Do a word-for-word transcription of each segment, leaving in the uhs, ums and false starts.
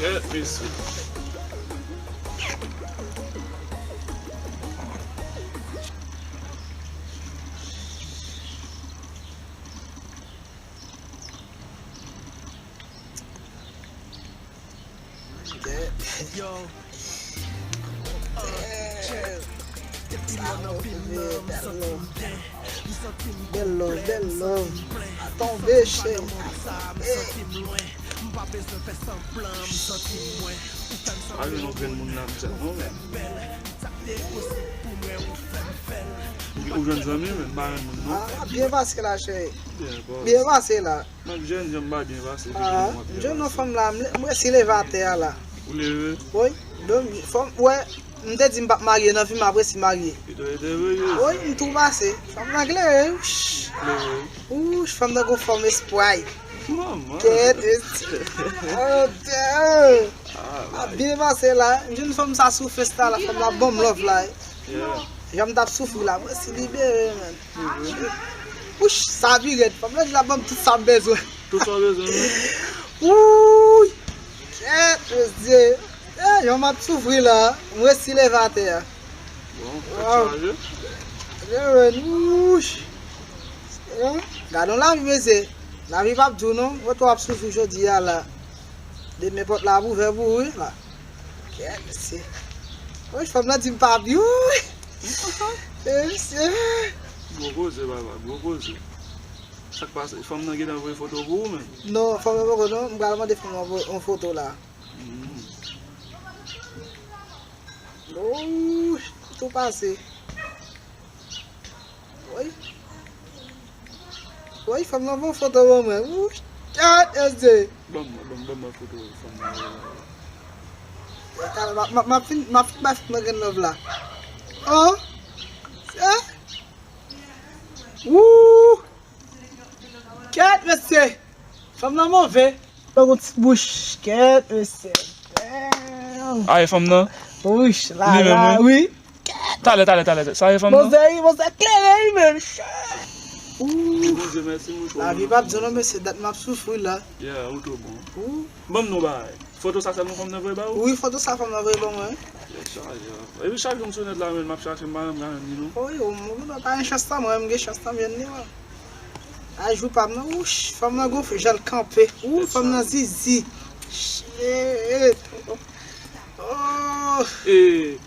Kèt, mesye. Bèl love, bèl love. A tonbe, cheri. A tonbe. Pa jwenn yon grenn moun nan ap di non, men. Ou, ou jwenn zanmi, men pa jwenn moun, non. Ah, byen pase la, cheri. Byen pase. Byen pase la. M ap jwenn jan m pa byen pase, ki jan m ap byen pase. Ah, m jwenn yon fanm la, m le-, m resi leve atè a la. Ou leve? Wi. Donk, fanm, wè, m te di m p ap marye nan vi m, m ap resi marye. Pito rete vre, wi, m tou pase. Fanm nan klere, wi. Klere. Wouch, fanm nan gon fòm espray. Manman. Kèt, esti. Oh, damn. Ah, ap byen pase la. M jwenn fanm sa sou Festa la, fanm nan ban m love la. Yeah. Jan m t ap soufri la, mwen si libere, man. Wouch, sa pi rèd. Fanm nan di l ap ban m tout sa m bezwen. Tout sa w bezwen, wi. Wouy. Kèt, mesye. Eh, jan m ap soufri la, m resi leve atè a. Bon, tèt chaje. Wouch. Eh, gade yon lavi, mesye. Lavi p ap di w non. Mwen tou ap soufri jodi a la. Demen pòt la ap ouvè pou ou, wi, la. Kèt, mesye. Wouch, fanm nan di m pa byen, wi. Eh, mesye. Gwo koze, papa, gwo koze. Sa k pase? Fanm nan gentan voye foto pou ou, menm? Non, fanm nan poko non. M pral mande fanm nan voye yon foto la. Mm. Wouch, tou pase. Woy. Woy, fanm nan pran foto ban mwen. Wouch, kèt, S J. Ban mwen, ban mwen, ban mwen foto fanm nan. Talè, m ap, m ap, m ap fin, m ap fin bay fanm nan grenn love la. Oh. Eh. Wouch. Kèt, mesye. Fanm nan move. Li gon ti bouch. Kèt, mesye. Damn. A, e fanm nan? Wouch, la, la, wi. Talè, talè, talè. Sa e fanm nan? Manzè, wi, manzè klere, wi, menm. Ooh. Bondye mèsi, mouche. Lavi p ap di non, mesye, dat m ap soufri la. Yeah, ou tou bon. Ooh. Ban m non bagay. Foto sa sèlman fanm nan voye ba ou? Wi, foto sa fanm nan voye ban mwen. Tèt chaje, papa. Epi chak jou m sou nèt la, men m ap chache, m pa janm ka jwenn li, non. Wi, ou, m pa gen chans sa, mwen, m gen chans sa, m jwenn li, wi. A jou pa m nan, wouch, fanm nan gonfle, jan l kanpe. Wouch, fanm nan zizi. Shit. Oh. E,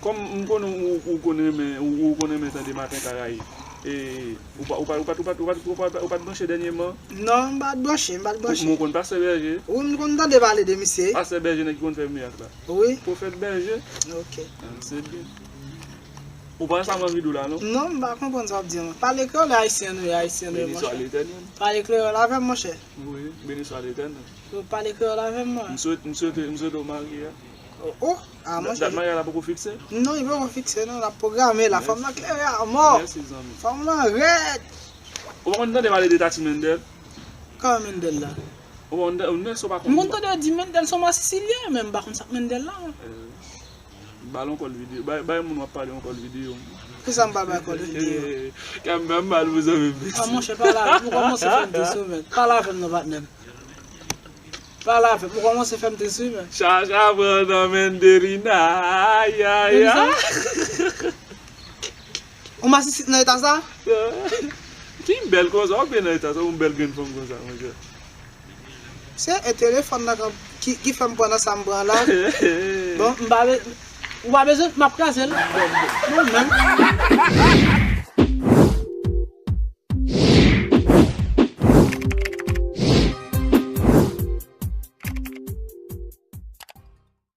kòm m konnen ou, ou konn renmen, ou, ou konn renmen tande Maten Karayib. E, ou pa, ou pa, ou pa, ou pa, ou pa, ou pa, ou pa t branche dènyèman? Non, m pa t branche, m pa t branche. Ou, ou konn Pastè Bèje? Wi, m konn tande pale de misye. Pastè Bèje, nèg ki konn fè mirak la. Wi. Pwofèt Bèje. Ok. Ah, se byen. Ou pa sa m anvi di w la, non? Non, m pa konprann sa w ap di an. Pale kreyòl, ayisyen nou ye, ayisyen nou ye, monchè. Beni swa Letènèl. Pale kreyòl avè m, monchè. Wi, beni swa Letènèl. Yo, pale kreyòl avè m, mwen. M swete, m swete, m swete w marye a. Oh, oh, ah, monchè. Dat marye la poko fikse? Non, li poko fikse, non, l ap pwograme la. Mèsi. Fanm nan klere a mò. Mèsi, zanmi. Fanm nan rèd. Ou pa konn tande pale de Tati Mendel? Kòman Mendel la? Ou pa konn tande, ou, men si w pa konn. M konn tande yo di Mendel se yon masisi li ye, men m pa konn sa k Mendel la. Eh. Ba l yon kòl videyo. Bay, bay moun w ap pale yon kòl videyo. Kisa m pral bay kòl videyo? Kè m fè m mal pou zanmi m. Ah, monchè, pa la. Ou kòmanse fè m tris wi, men. Pale avè m non, patnè m. Pale avè m. Ou kòmanse fè m tris wi, men. Chacha pran nan men Delina. Ay, ay, ay. Ou masisi nan eta sa? Fi bèl konsa, ou byen nan eta sa, yon bèl grenn fanm konsa, monchè. Se e telefòn nan ki, ki fè m pran nan sa m pran la. Bon, m pa be-, ou pa bezwen, m ap kraze l. Mwen menm.